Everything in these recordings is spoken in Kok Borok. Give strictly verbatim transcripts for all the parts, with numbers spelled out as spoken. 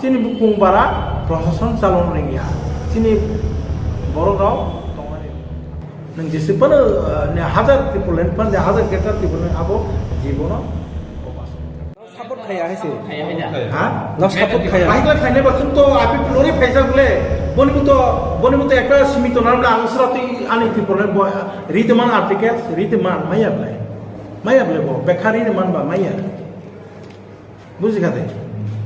Chini bukung bara prosason chalon rengya. Chini borok rok tongmani. Nang jese pano, eh, ne hazar triple nine pan, ne hazar greater triple nine abo jibono opas. Support khaya hai se. Ha? No support khaya. Bahai khlai khainai ba chwng to abi lori phaijak le. Boni bo to, boni bo to ekta simi to nang ang sura twi ani triple nine bo, read man articles, read man maya ble. Maya ble bo, bekha read man ba maya. Buji kha de?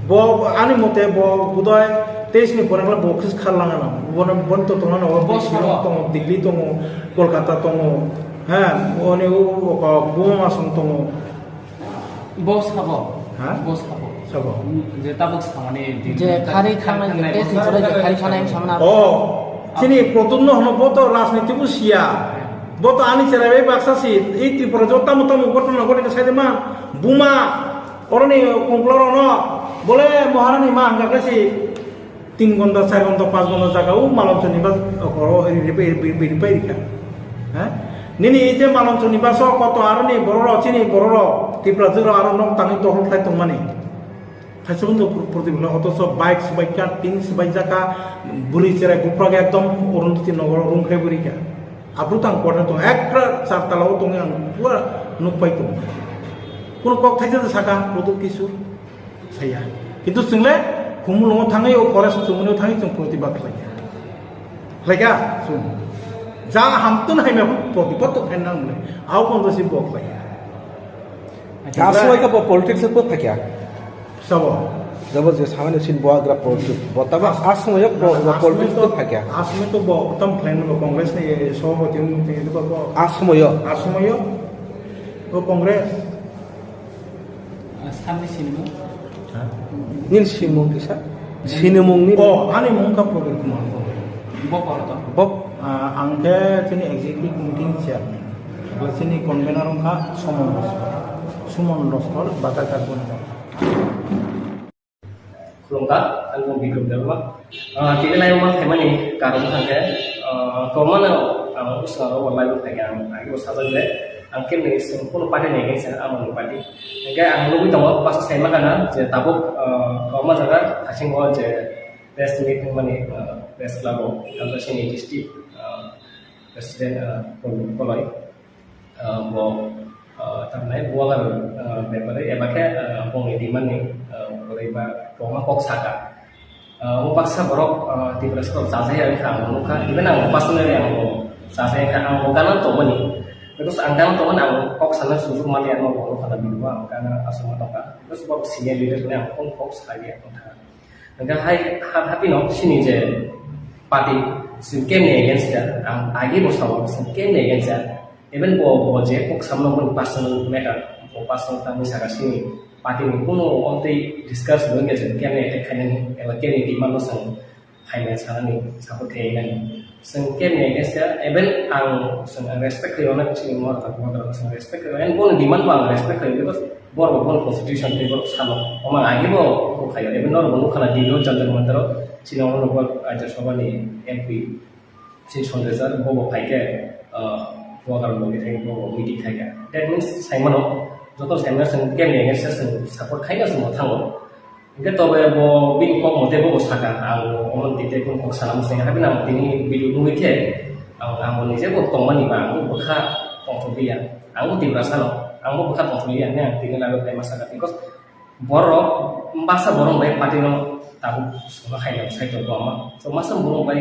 Bo ani mote bo budai teis ni pore bo khis khar langa na. Bo na bon to tongo na, bo Bo sino sabo. Tongo, Delhi tongo, Kolkata tongo. Ha, oni u, u, u, bo ma song tongo. Bo sabo. Ha? Bo sabo. Sabo. Je tabuk samani din. Je khari khanai, je test ni pore je khari khanai samna. Oh, chini Pradyumna hono bo to rajniti bo siya. Bo to ani cherai bai baksa si, ei Tripura jo tamo tamo ghotona ghotona sai de ma. Buma, oroni kongklo rono, bole Maharani ma hangka khe si. Tin gonta, char gonta, panch gonta jaga o malomsoni bas okoro ri-, ri-, ri-, ri-, ripai rikha. Ha? Nini ite malomsoni bas o koto aroni bororo, chini bororo, Tripura jora aro nok tangwi tohol khlai tongmani. Thaisa bundo pur-, purti bwla otoso bike swbaikha, tin swbaijaka, bwrwi cherai buphraga ekdom Arundhati nogoro rungkhai bwrikha. Aphuru tang quarter tong, ekra char tala o tongwi ang pura nukpai tongo. Kunu kok thaisa saka, Pradyot Kishore. Saya. Kintu chwngle Khumulwngo thangwi o forest chumuni thangwi chwng protibad khlaiya. Khlaika? Chwng. Ja hamtun haimya phano protibad to khaina nangle. Au kono si bo khlaiya. Aswai ka bo politics ko phakya. Sabo. Jabo je samani sin bo agra politics. Bo taba aswai ko bo politics ko phakya. Aswai to bo tam khlaina bo Congress ni so bo tin tin bo. Aswai. Aswai. Bo Congress. Samni sinimung? Ha? Nini sinimung kisa? Sinimung ni? Oh, ani mung kha Pradyot Kumar Kumar. Bo kor to? Bo, ah, ang khe chini executive committee ni chairman. Bo chini convener wngkha Somon Loskor. Sumon Loskor, Bazaar Ghat Boni. Khulumkha, ang bo Bikram Debbarma. Ah, tini lai ma khaimani karon thangkhe, ah, kwmano ang usaro bo lai khaikhe ang agi bo sajak le. Ang khe ni seng kono party ni against ang ang party. Hingke ang nugui tongo, basa sai ma gana je tabuk, ah, kwma jaga thasing o je press meet mani, ah, press club o, ang sini district, ah, president, ah, Koloi. Ah, bo, ah, tamni buagar, ah, bepare eba khe, ah, bongni demand ni, ah, boroi ba kwbangma kok saka. Ah, omo baksa borok, ah, Tiprasa rok chajai ya wngkha ang nukha. Even ang personally ang bo chajai wngkha, ang bo gana tongmani. Because ang gana tongmani ang kok sana sujuk mani ang bo nukha na bibo ang gana aswma tongkha. Because borok senior leader ni ang kok kok salia wngkha. Hingke hai ha-, happy no sini je party sing kemni against ya, ang agi bo sao sing kemni against ya. Even bo, bo je kok samno boni personal matter, bo personal tangwi saka sini party ni kuno ontwi discuss bo wngya je kemni attack khainani, eba kemni demand no sang khaina sanani, support khainani. Sing kemni against ya, even ang sing respect khayo na sini mo ta mo ta sing respect khayo, and boni demand bo ang respect khayo because Borok bo constitution tei borok salo. Omo agi bo kok khayo. Even norok bo nukha na Delhi o Jantar Mantar o chini ono bo Rajya Sabha ni M P si Sanjay sir bo bo phai khe, ah, Bubagra logi thai bo bo meeting khai kha. That means sai mano joto sai mano chwng kemni against chwng support khai na chwng bo thango. Hingke tobe bo bini kok mote bo saka ang omo tei tei kok sana moseng habi nang tini video nugui khe ang ang bo nije bo tongmani ba ang bo bwkha tongthok ya. Ang bo Tiprasa no, ang bo bwkha tongthok ya, ne ang tini lago khe ma saka, because borok basa borok bai party no tabuk sono hai no sai to bo ma. So masa borok bai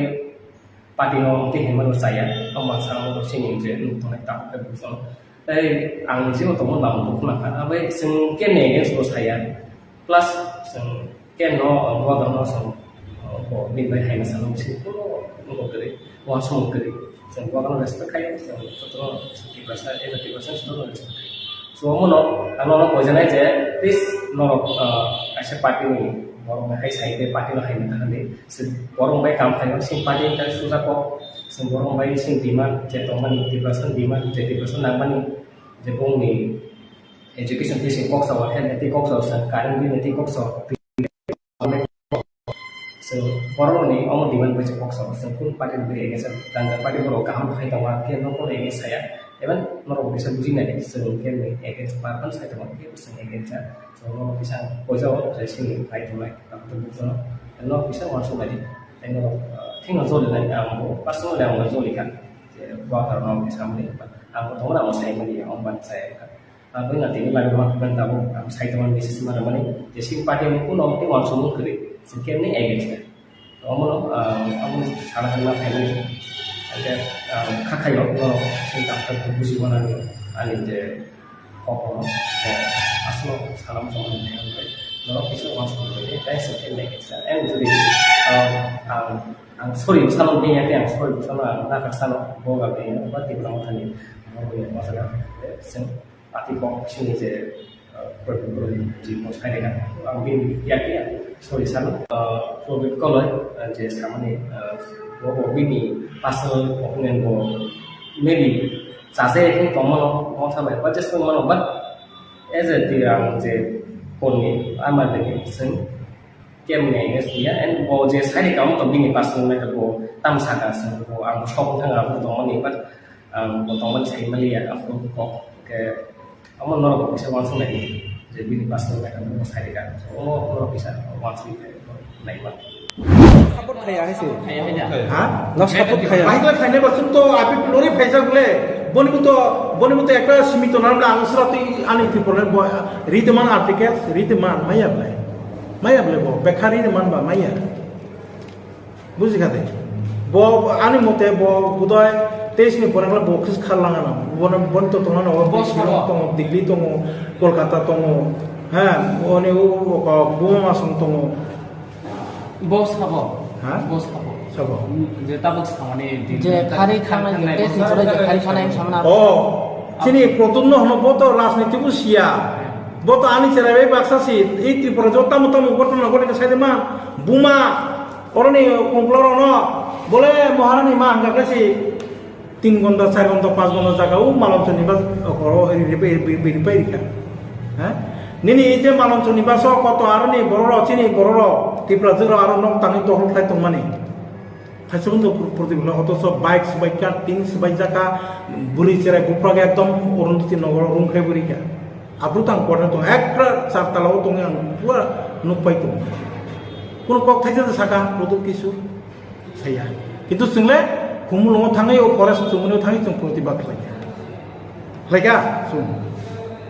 party no tei himma no chaya, tong ma sa mo sini je nuk tongnai tabuk khe bo sono. Tei ang je bo tongma ba mo khna kha, abai sing ke ne against bo saya. Plus, chwng keno, o, bubagra no chwng, o, bo bini bai hai na salo, chini kuno wngkok kwrwi, uansukmung kwrwi. Chwng bubagra no respect khai, chwng jotono chwng Tiprasa, as a Tiprasa jotono respect khai. So, omo no, ang nono boijanai je, please, norok, o, kaisa party ni borok no hai sai de, party no hai na thang de. Chwng borok bai kam khai, chwng party ni suja kok, chwng borok bai chwng demand, je tongmani, Tiprasa ni demand, je Tiprasa nangmani, je bongni education tei se kok sao, health ni tei kok sao, chwng current bill ni tei kok sao, chwng borok ni omo demand bai se kok sao, chwng kun party ni bwrwi against, ganja party borok kaham khai tongo, ang khe nokol against saya. Even norok bisa buji nai, chwng khe against park kan sai tongma khe chwng against ya. So norok bisa poisa o je sini nai tongnai, ang to bujo no. Norok bisa uansuk nai, tei norok thengno joli nai, ang bo personally ang bo joli kha. Je bua karon ang bisa mani, ang bo tongmani ang bo sai mani, ang ban sai kha. Ang bo na tini bai ma ban tabo, ang sai tongmani message ma mani, je sini party mo kuno tei uansuk mung kwrwi, chwng khe against ya. Omono, ah, omono sana hwnna phaimani. Hingke, ah, kha khayo, no, sini doctor ko buji mano, ani je kok no, eh, aswk sana muchung mani, norok kisa uansuk mani, thanks for the lecture. And jodi, ah, ang, ang sorry, salo bini ake ang sorry, salo ang nakar salo, boga bini, ba Tipra Mothani, ang bini masala, eh, sing. Ati kok sini je, eh, program program ji mo sai rega. Ang bini ya ya, sorry, salo, eh, program koloi, eh, je samani, eh, bo, bo bini personal opinion bo maybe chaje hin tongmano, mo sabai, but just tongmano, but as a ti ang je koni ama de sing, Kemni against ya, and bo je side account to bini personal matter bo tam saka se bo ang shop thang abo tongmani, but ang bo tongmani sai mali ya, abo kok ke amo norok bo kisa uansuk nai je bini personal matter bo side account. So omo norok kisa uansuk nai ma. Support khaya hai se. Ha? No support khaya. Bahai khlai khainai ba chwng to api lori phaijak le. Boni bo to, boni bo to ekta simi to nam na ang sura twi ani twi problem bo. Rite man article, rite man maya ble. Maya ble bo, bekhari ni man ba maya. Buji kha de. Bo, ani mote bo budai teis ni pore bo khis khar langa na. Bo, bo to tongo na, bo Bo Shillong sabo. Tongo, Delhi tongo, Kolkata tongo. Ha, oni o, o, o, Buma Masong tongo. Bo sabo. Ha? Bo sabo. Sabo. Je tabuk samani din. Je khari khanai, je test ni pore je khari khanai samna. Oh, chini Pradyumna hono bo to rajniti bo siya. Bo to ani cherai bai baksa si, ei Tripura jo tamo tamo ghotona ghotoi khe sai de ma, buma, oroni kongklo rono, bole Maharani ma hangka khe si, tin ghonta, char ghonta, panch ghonta jaga o Malonchoni bas, oro ri, ri, ri, ri, ri, ri, ri, ha? Nini ei je Malonchoni bas o koto aroni borok rok, chini borok rok, Tripura jwk rok aro nok tangwi tohol khlai tongmani. Thaisubung do pur-, purti bwla, otoso bike swbaikha, tin swbaijak kha, bwrwi cherai buphra khe ekdom Arundhati nogoro room khai bwrwi kha. Aphuru tang quarter tong, ekra char tala o tongwi ang pura nukpai tongo. Kuno kok thaisa da saka, bodo kisu saya. Kintu chwngle Khumulwngo thangwi o forest chumuni thangwi chwng protibad khlaikha. Khlaikha chwng.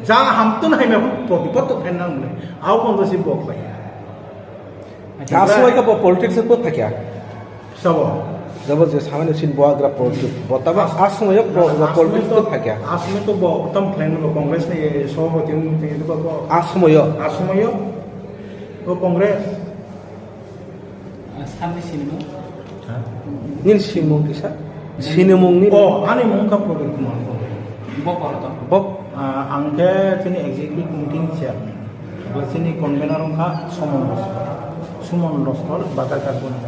Ja hamtun haima protibad to khaina nangle. Au kondo si bo khlaikha. Aswai ka bo politics ko thakya. Sabo. Jabo je samani sin bo agra politics. Botaba aswai ko politics ko thakya. Aswai to bo tam plan bo Congress ni so bo tin tin ko. Aswai. Aswai. O Congress. Samni sinimung? Ha? Nini simung kisa? Sinimung ni? Oh, ani mung ka Pradeep Kumar Paul. Bo kor to? Bo. Ah, ang khe chini executive committee ni chairman. Bo chini convener wngkha Sumon Loskor. Sumon Loskor, Bakarkhat Boni.